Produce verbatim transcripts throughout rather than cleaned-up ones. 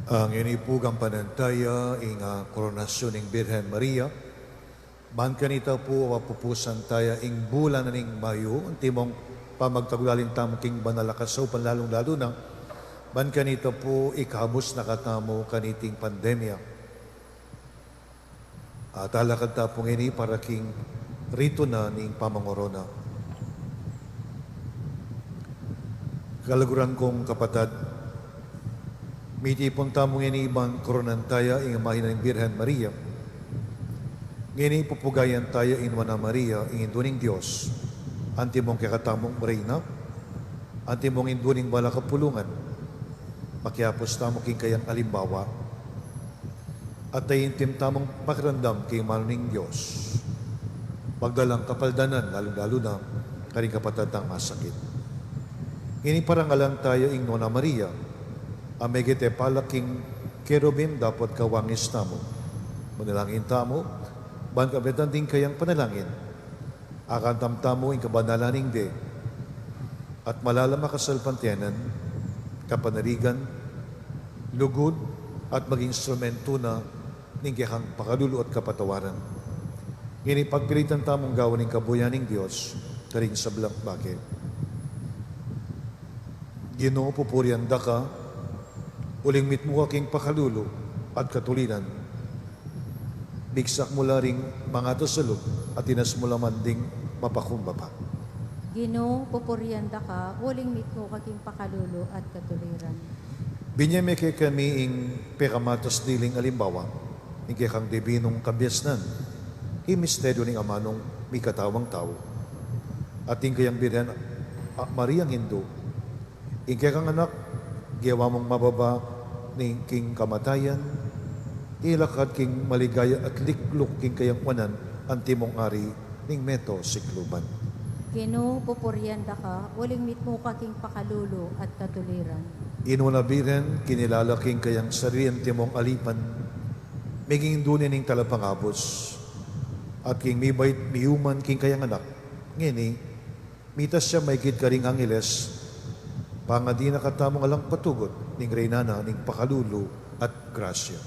Ngeni pu gampanan taya ing, ah, koronasyon ning Birhen Maria. Ban kanita pu, ah, pupusan taya ing bulan na ning Mayo, antimong pamagtagulaling tamu king banal a kasaupan, lalung-lalu na ban kanita pu ikabus na katamu kaniting pandemya. At alakad ta pu ngeni para king ritu na ning pamangorona. Kaluguran kung kapatad, mitipun tamu ngeni ban koronan taya ing imahe na ning Birhen Maria. Ngeni pupugayan taya ing Nuan a Maria, ing Indu ning Dios, antimong kekatamung Reyna, antimong Indu ning banal a kapulungan. Makiapus tamu king kayang alimbawa. At taintim tamung pakiramdam king amanu ning Dios. Magdalang kapaldanan, lalung-lalu na karing kapatad tang masakit. Ngeni parangalan taya ing Nuan a Maria, a migit e pala king kerubim dapot kawangis tamu. Manalangin tamu, ban kapitan ding kayang panalangin, akantam tamu ing kabanalan ning die, at malalam a kasalpantayanan, kapanaligan, lugud, at maging instrumentu na ning kekang pakalulu at kapatawaran. Ngeni pagpilitan tamung gawan ing kabuyan ning Dios karing sablang bage. Ginu, pupurian da ka, uling mitmu ka king pakalulu at katuliran. Bigsak mu la ring mangatas a lub, at inas mu la man ding mapakumbaba. Ginu, pupurian da ka, uling mitmu ka king pakalulu at katuliran. Binie me kekami ing pekamatas diling alimbawa ning kekang dibinung kabiasnan, ing misteryu ning amanung mikatawang tau, at ing kayang Birhen a Mariang Indu, ing kekang anak, gewa mung mababa ning king kamatayan, ilakad king maligaya at likluk king kayang wanan, antimong ari ning meto sikluban. Ginu, pupurian da ka, uling mitmu ka king pakalulu at katuliran. Ing Nuan a Birhen, kinilala king kayang sarili antimong alipan, miging indu ne ning talapangabus, at king mibait miyuman king kayang anak, ngeni, mitas ya maigit karing angeles, pangadi na katamung alang patugut ning Reyna na ning pakalulu at grasya.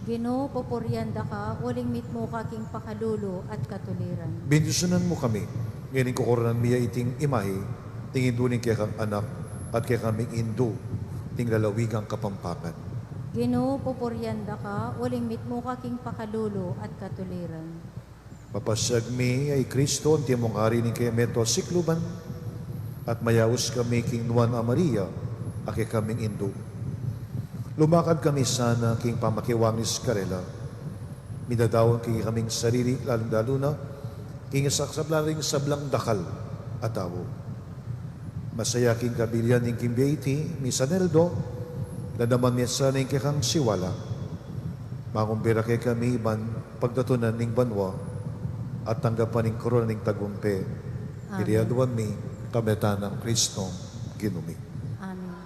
Ginu, pupurian da ka, uling mitmu ka king pakalulu at katuliran. Bendisyonan mu kami, ngening kokoronan mi ya iting imahe ning Indu ning kekang Anak, at kekaming indu ning lalawigang Kapampangan. Ginu, pupurian da ka, uling mitmu ka king pakalulu at katuliran. Mapasyag mi ya i Kristo, antimong Ari ning kayang meto sikluban, at mayaus kami king Nuan a Maria, a kekaming indu. Lumakad kami sana king pamakiwangis karela, midadaun king kekaming sarili, lalung-lalu na king saksabla ring sablang dakal a tau. Masaya king kabilian ning king bie iti, misan aldo, dadaman mi sana ing kekang siwala. Mangumbe ra kekami ban pagdatunan ning banua, at tanggapan ing korona ning tagumpe. Amen. Iti aduan mi, kamatan nang Kristong Ginu mi. Amen.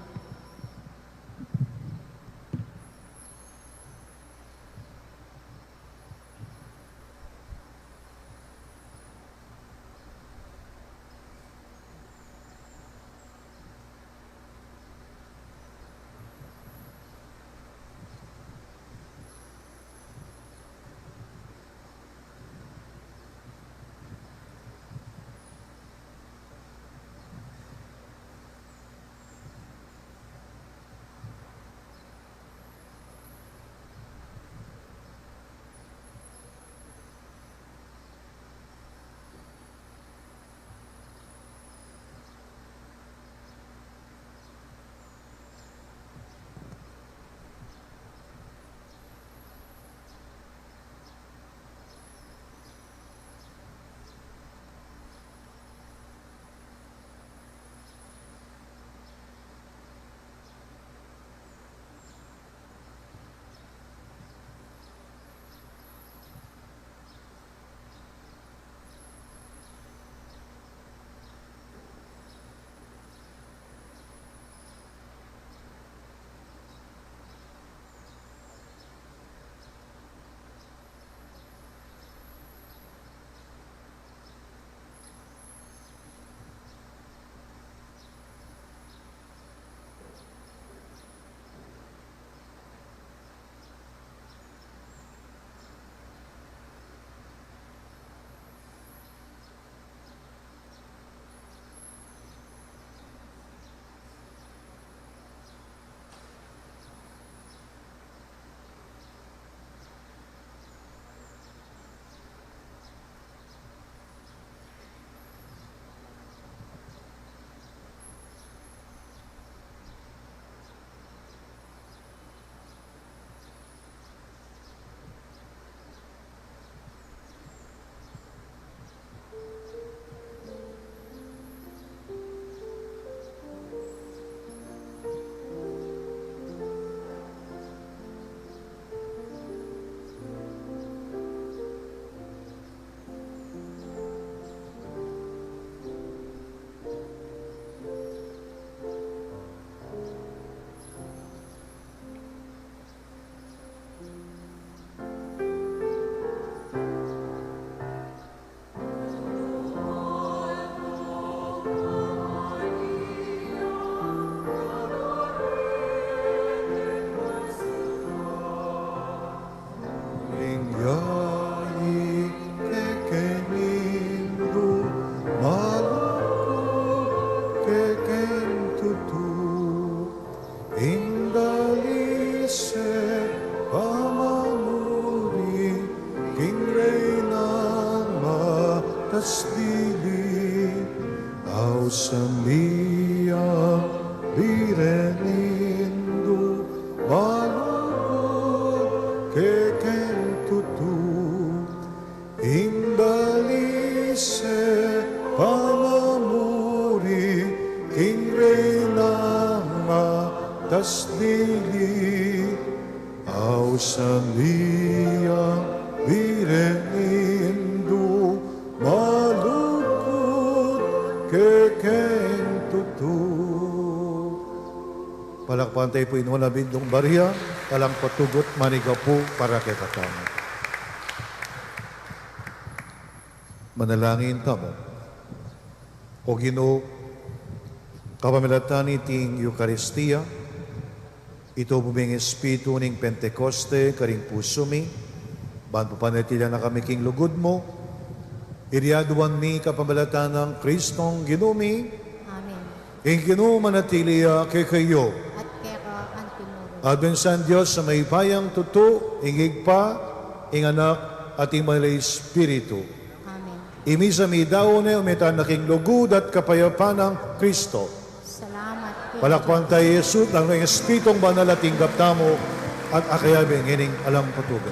Pamamuri king Reynang matas dili, ausan ya bire ning duma lugud kekeng tutu. Ing balise pamamuri king Reynang matas dili, ausan ya bire ning duma lugud kekeng tutu. Palakpan tayu pu ing Nuan a Bendung Maria, alang patug at manigapu para kekatamu. Manalangin tamu. O Ginu, kapamilatan niting Eukaristia, itubu mu ing Espiritu ning Pentecoste karing pusu mi, ban papanatilian na kami king lugud mu, iti aduan mi kapamilatan nang Kristong Ginu mi. Amen. Ing Ginu manatili ya kekayu. At keka antimurin. At ing Dios a mayupayang tutu, ing Ibpa, ing Anak, at ing Banal a Espiritu. Amen. Ing misa midaun ne, ume tana king lugud at kapayapan nang Kristo. Salamat. Palakpan tayu i Jesu, at ing Espiritung Banal a tinggap tamu, at akayabe ngening alang patug.